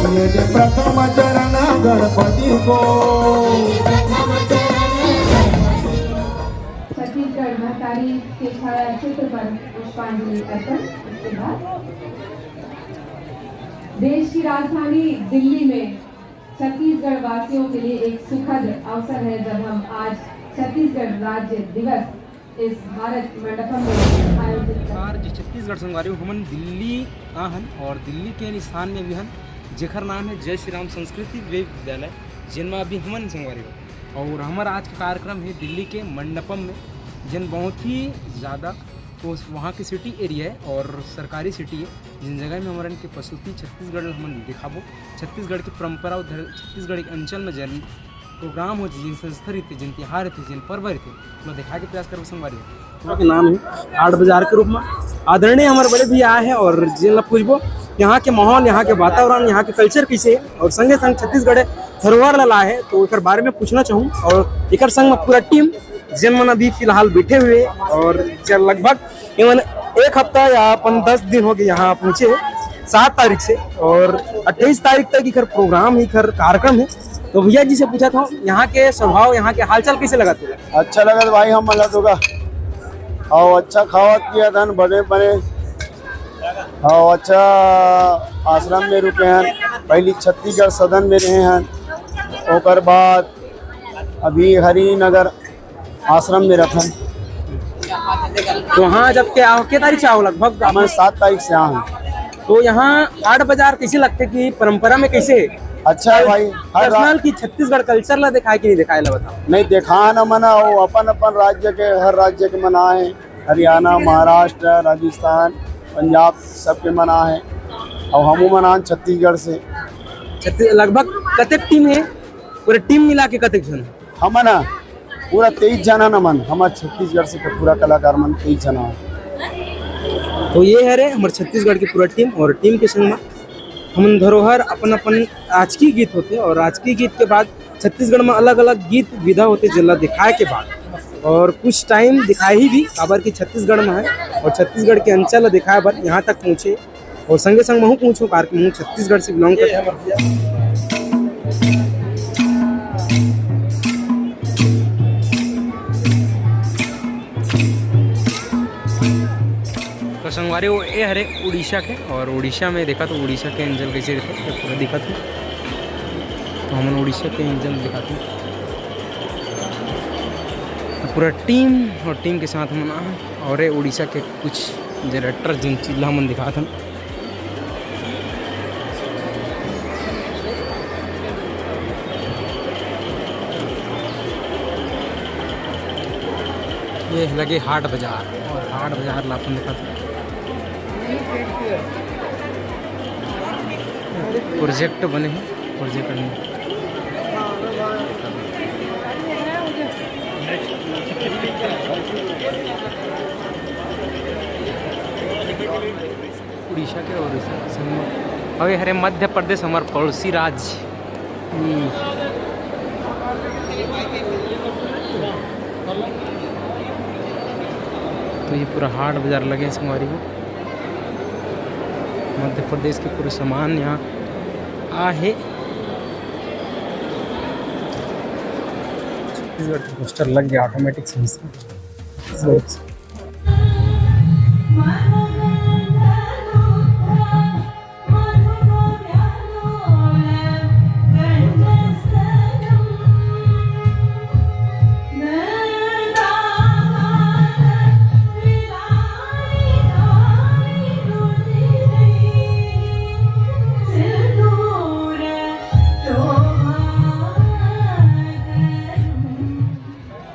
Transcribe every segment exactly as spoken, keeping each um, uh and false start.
ये जे प्रथम चरण गणपति को। छत्तीसगढ़ महतारी के छाया चित्र पर पुष्पांजलि अर्पण। इसके बाद देश की राजधानी दिल्ली में छत्तीसगढ़ वासियों के लिए एक सुखद अवसर है, जब हम आज छत्तीसगढ़ राज्य दिवस इस भारत मंडपम में आयोजित कर सरकार जी छत्तीसगढ़ संगवारी हो, हमन दिल्ली आ हन और दिल्ली के स्थान में भी हन, जेकर नाम है जय श्री राम संस्कृति विद्यालय, जिनमा अभी हमन संगवारी हो। और हमर आज के कार्यक्रम है दिल्ली के मंडपम में, जिन बहुत ही ज़्यादा, तो वहाँ के सिटी एरिया है और सरकारी सिटी है, जिन जगह में हमरन के प्रस्तुति छत्तीसगढ़ ल हमन दिखाबो, छत्तीसगढ़ के परंपरा और धर-, छत्तीसगढ़ के अंचल में जन प्रोग्राम होथे, जिन संस्था रहिथे, जिन तिहार रहिथे, जिन पर्व रहिथे, ओला दिखाए के प्रयास करबो संगवारी हो। के नाम है हाट बाजार के रूप में आदरणीय हमर बड़े भैया आए हैं और जिन ला पूछबो यहाँ के माहौल, यहाँ के वातावरण, यहाँ के कल्चर कैसे है और संगे संग छत्तीसगढ़ धरोहर ला लाए है, तो एकर बारे में पूछना चाहूँ। और एकर संग में पूरा टीम, जेन मन अभी फिलहाल बैठे हुए और जे लगभग एमन एक हफ्ता या अपन दस दिन हो गए यहाँ पहुँचे हैं, सात तारीख से, और अट्ठाईस तारीख तक इकर प्रोग्राम है, इकर कार्यक्रम है। तो भैया जी से पूछा था, यहाँ के स्वभाव, यहाँ के हालचाल कैसे लगा तुला? अच्छा लगा था भाई, हम मला तो का और अच्छा खावत पियत हन, बने बने और अच्छा आश्रम में रुके हन। पहली छत्तीसगढ़ सदन में रहे हन, ओकर बाद अभी हरिनगर आश्रम में रथन। तो हाँ, जब के आओ, के तारीख से आओ लगभग? हमन सात तारीख से आए हैं। तो यहाँ हाट बाजार कैसे लगथे कि परंपरा में कैसे है? अच्छा है भाई, हर रा- पर्सनल की छत्तीसगढ़ कल्चर ला दिखाए कि नहीं दिखाए ला बताओ। नहीं, दिखाए ना मना, वो अपन अपन राज्य के, हर राज्य के मनाए, हरियाणा, महाराष्ट्र, राजस्थान, पंजाब, सबके मनाए। और हमू मनान छत्तीसगढ़ से। छत्तीस, लगभग कतेक टीम है? पूरे टीम मिला के कतेक जन? हमन ह पूरा तेईस झन हन हमन, हमर छत्तीसगढ़ से पूरा कलाकार मन तेईस झन हन। तो ये हरे हमर छत्तीसगढ़ के पूरा टीम, और टीम के संग म हमन धरोहर अपन अपन राजकीय गीत होथे, और राजकीय गीत के बाद छत्तीसगढ़ म अलग-अलग गीत विधा होथे, जेला दिखाए के बाद और कुछ टाइम दिखाही भी, काबर कि छत्तीसगढ़ म है और छत्तीसगढ़ के अंचल ल दिखाए बर यहाँ तक पहुँचे। और संगे संग महू पूछूं, कार के महू छत्तीसगढ़ से बिलोंग करता। तो संगवारी हो, ए हरे उड़ीसा के, और उड़ीसा में देखा तो उड़ीसा के एंजल कैसे रहते, तो पूरा दिखा थे। तो हमन उड़ीसा के एंजल दिखा थे। तो पूरा टीम और टीम के साथ हमन आ, और ए उड़ीसा के कुछ जनरेटर जिन चीज ला हमन दिखात हन। ये लगे हाट बाजार, और हाट बाजार ला अपन दिखात हन। प्रोजेक्ट बने हैं, प्रोजेक्ट बने। उड़ीसा के, उड़ीसा के संग म। अउ ए हरे मध्य प्रदेश, हमर पड़ोसी राज्य। हम्म। तो ये पूरा हाट बाजार लगे हे संगवारी हो। मध्य प्रदेश के पूरे सामान यहाँ आहे। छत्तीसगढ़ के पोस्टर लग गया ऑटोमेटिक से।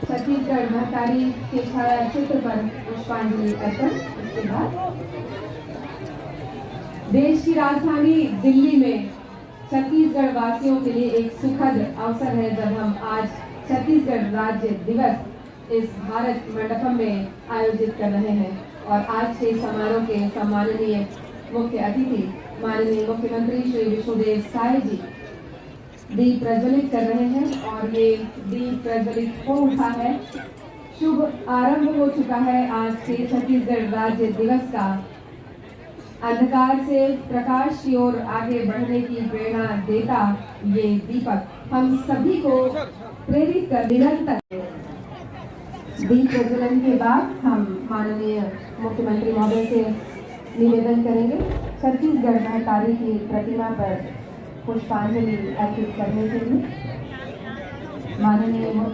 छत्तीसगढ़ महतारी के छाया चित्र पर पुष्पांजलि अर्पण। इसके बाद देश की राजधानी दिल्ली में छत्तीसगढ़ वासियों के लिए एक सुखद अवसर है, जब हम आज छत्तीसगढ़ राज्य दिवस इस भारत मंडपम में आयोजित कर रहे हैं और आज के समारोह के सम्माननीय मुख्य अतिथि माननीय मुख्यमंत्री श्री विष्णुदेव साय जी दीप प्रज्वलित कर रहे हैं और ये दीप प्रज्वलित हो उठा है। शुभ आरंभ हो चुका है आज के छत्तीसगढ़ राज्य दिवस का। अंधकार से प्रकाश की ओर आगे बढ़ने की प्रेरणा देता ये दीपक हम सभी को प्रेरित कर निरंतर। दीप प्रज्वलन के बाद हम माननीय मुख्यमंत्री महोदय से निवेदन करेंगे छत्तीसगढ़ महतारी की प्रतिमा पर पुष्पांजलि अर्पित करने के लिए माननीय मु-,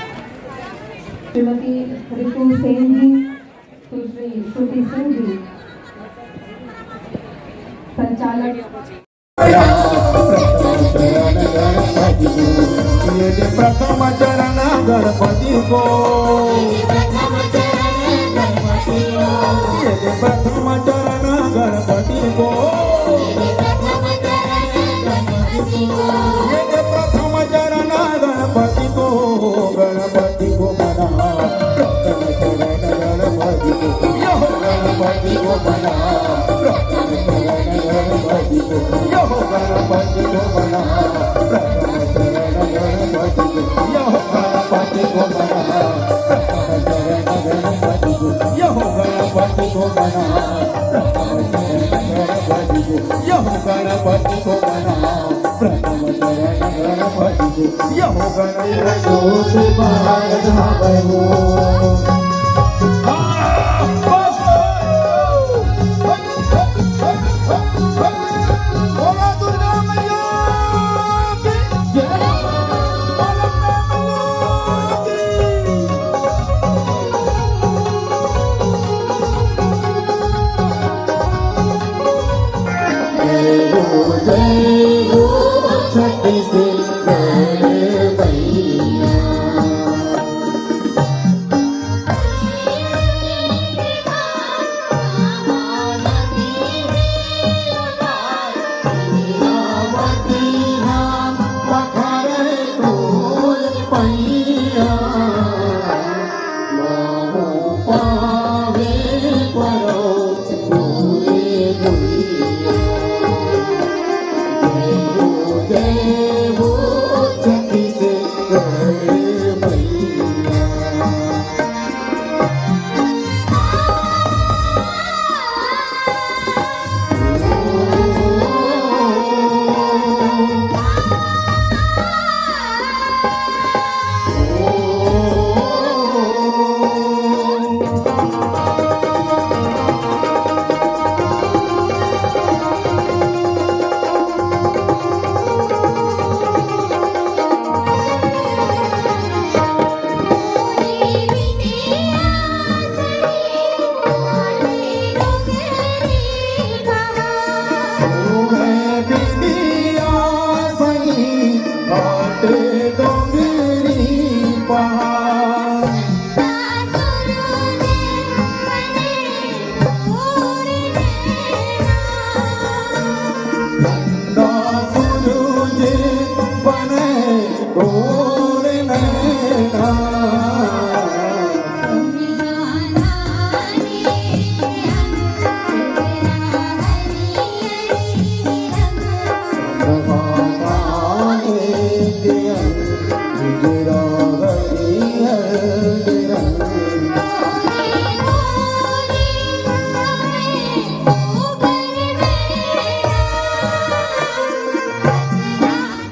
श्रीमती ऋतु सेन जी, सुश्री श्रुति सिंह जी, संचालक। प्रथम चरण गणपति को, ये दे प्रथम चरण गणपति को, ये दे प्रथम चरण गणपति को, गणपति को मना। प्रथम चरण गणपति को, यो गणपति को मना। प्रथम चरण गणपति को, यो गणपति को मना। प्रथम चरण गणपति को, यो गणपति को मना। प्रथम चरण गणपति को, यो गणपति को मना। प्रथम चरण गणपति को, यो गणपति को मना। प्रथम चरण गणपति को, यो गणपति को।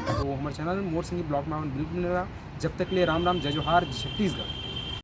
तो हमारे चैनल मोर सिंह ब्लॉग में बिल्कुल नहीं रहा। जब तक के लिए राम राम, जय जोहार, जय छत्तीसगढ़।